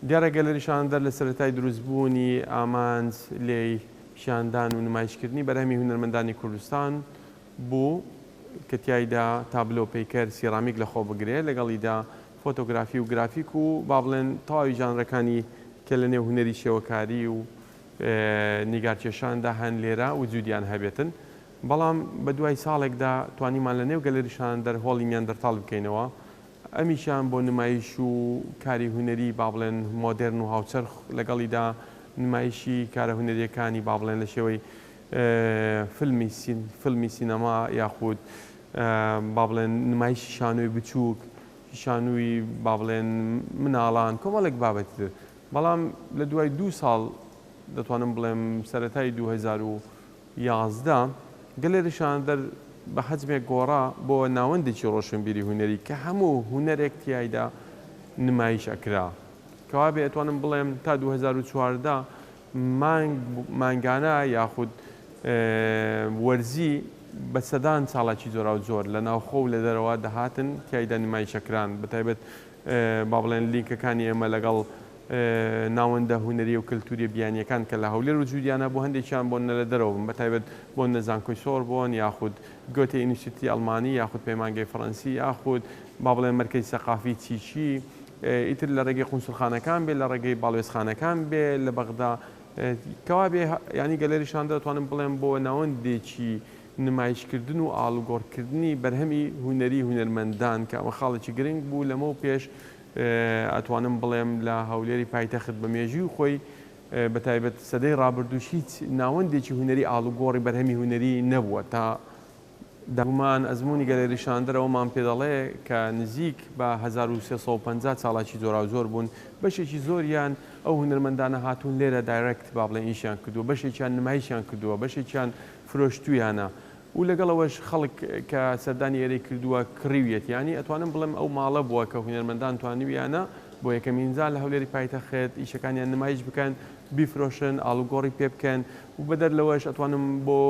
دیارە گەلەری شاندەر لە سەرەتای دروستبوونی ئامانج لێی پیشاندان و نمایشکردنی بەرهەمی هونەرمەندانی کوردستان بوو کە تیایدا تابلۆ، پەیکەر، سیرامیک لەخۆ بگرێ، لەگەڵیدا فۆتۆگرافی و گرافیک و با بڵێن تەواوی ژانرەکانی کە لە نێو هونەری شێوەکاری و نیگارکێشاندا هەن لێرە وجودیان هەبێتن. بەڵام بە دوای ساڵێکدا توانیمان لە نێو گەلەری شاندەر هۆڵی نیاندەرتاڵ بکەینەوە، ئەمیشیان بۆ نمایش و کاری هونەری با بڵێن مۆدێرن و هاوچەرخ لەگەڵیدا نمایشی کارە هونەرییەکانی با بڵێن لە شێوەی فیلمی فیلمی سینەما یاخود با بڵێن نمایشی شانۆی بچووک شانوی با بڵێن مناڵان کۆمەڵێک بابەتی تر بەڵام لە دوای دوو ساڵ دەتوانم بڵێم سەرەتای 2011 گەلەری شاندەر بە حەجمێک گۆڕا بۆ ناوەندێکی ڕۆشنبیری هونەری کە هەموو هونەرێک تیایدا نمایش ئەکرا کەوابێ ئەتوانم بڵێم تا 2014 مانگ مانگانە یاخود وەرزی بە سەدان چالاکی جۆراوجۆر لە ناوخۆ و لە دەرەوە دەهاتن تیایدا نمایشەکران بەتایبەت با بڵێن لینکەکانی ئێمە لەگەڵ ناوەندە هونەری و کەلتوریە بیانیەکان کە لە هەولێر وجودیان هەبوو هەندێکیان بۆ نە لە دەرەوە بن بەتایبەت بۆ نە زانکۆی سۆربۆن یاخود گۆتێ ئینستیتوتی ئەڵمانی یاخود پەیمانگەی فەڕەنسی یاخود با بڵێن مەرکەزی سەقافی چیچی ئیتر لە ڕێگەی قونسوڵخانەکان بێ لە ڕێگەی باڵوێزخانەکان بێ لە بەغدا کەوابێ یانی گەلەری شاندە دەتوانم بڵێم بۆ ناوەندێکی نمایشکردن و ئاڵوگۆڕکردنی بەرهەمی هونەری هونەرمەندان کە ئەمە خاڵێکی گرنگ بوو لەمەو پێش ئەتوانم بڵێم لە هەولێری پایتەخت بە مێژووی خۆی بە تایبەت سەدەی ڕابردووش هیچ ناوەندێکی هونەری ئاڵوگۆڕی بەرهەمی هونەری نەبووە تا بێگومان ئەزموونی گەلەری شاندەر ئەوەمان پێ دەڵێ کە نزیک بە 1350 چالاکی جۆراوجۆر بوون، بەشێکی زۆریان ئەو هونەرمەندانە هاتوون لێرە direct با بڵێین ئیشیان کردووە، بەشێکیان نمایشیان کردووە، بەشێکیان فرۆشتوویانە و لەگەڵ ئەوەش خەڵک کە سەردانی ئێرەی کردووە کڕیویەتی، یانی ئەتوانم بڵێم ئەو ماڵە بووە کە هونەرمەندان توانیویانە بۆ یەکەمین جار لە هەولێری پایتەخت ئیشەکانیان نمایش بکەن، بیفرۆشن، ئاڵوگۆڕی پێ بکەن و بەدەر لەوەش ئەتوانم بۆ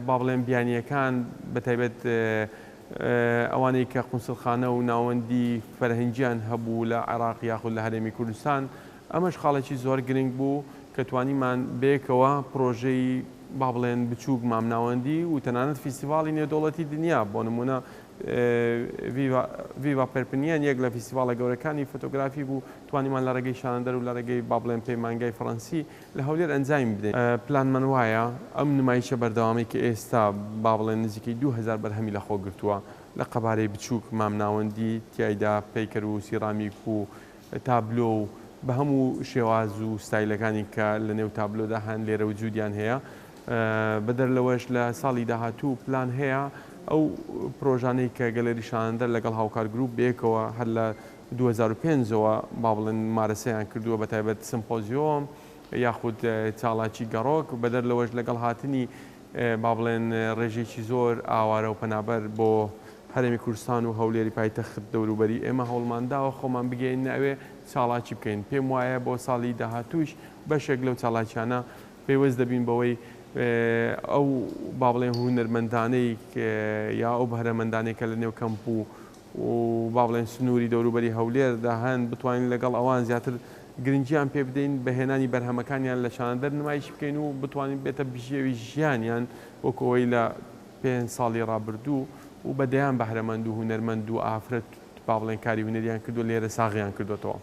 با بڵێم بیانییەکان بەتایبەت ئەوانەی کە قونسڵخانە و ناوەندی فەرهەنگیان هەبوو لە عێراق یاخود لە هەرێمی کوردستان، ئەمەش خاڵێکی زۆر گرنگ بوو کە توانیمان بەیەکەوە پرۆژەی با بڵێن بچووک مامناوەندی و تەنانەت فیستیڤاڵی نێودەوڵەتی دنیا بۆ نموونە ڤیڤا پێرپنیەن یەک لە فیستیڤاڵە گەورەکانی فۆتۆگرافی بوو توانیمان لە ڕێگەی شانەدەر و لە ڕێگەی با بڵێن پەیمانگای فەڕەنسی لە هەولێر ئەنجامی بدەین. پلانمان وایە ئەم نمایشە بەردەوامەی کە ئێستا با بڵێن نزیکەی 2000 بەرهەمی لەخۆ گرتووە لە قەبارەی بچووک، مامناوەندی، تیایدا پەیکەر و سیرامیک و تابلۆ و بە هەموو شێواز و ستایلەکانی کە لە نێو تابلۆدا هەن لێرە وجودیان هەیە. بەدەر لەوەش لە ساڵی داهاتوو پلان هەیە ئەو پرۆژانەی کە گەلەری شانەدەر لەگەڵ هاوکار گروپ بەیەکەوە هەر لە 2005 ەوە با بڵێن ممارەسەیان کردووە بە تایبەت سمپۆزیۆم یاخود چاڵاکی گەڕۆک، بەدەر لەوەش لەگەڵ هاتنی با بڵێن ڕێژەیەکی زۆر ئاوارە و پەنابەر بۆ هەرێمی کوردستان و هەولێری پایتەخت دەوروبەری ئێمە هەوڵمان داوە خۆمان بگەیەنینە ئەوێ چاڵاکی بکەین پێم وایە بۆ ساڵی داهاتووش بەشێک لەو چالاکیانە پەیوەست دەبین بەوەی ئەو با بڵێن هونەرمەندانەی یا ئەو بەهرەمەندانەی کە لە نێو کەمپ و و با بڵێن سنووری دەوروبەری هەولێردا هەن، بتوانین لەگەڵ ئەوان زیاتر گرنگیان پێ بدەین، بە هێنانی بەرهەمەکانیان لە شانەدەر نمایش بکەین و بتوانین بێتە بژێوی ژیانیان وەکو ئەوەی لە پێنج ساڵی ڕابردوو و بە دەیان بەهرەمەند و هونەرمەند و ئافرەت با بڵێن کاری هونەریان کردووە لێرە ساغیان کردۆتەوە.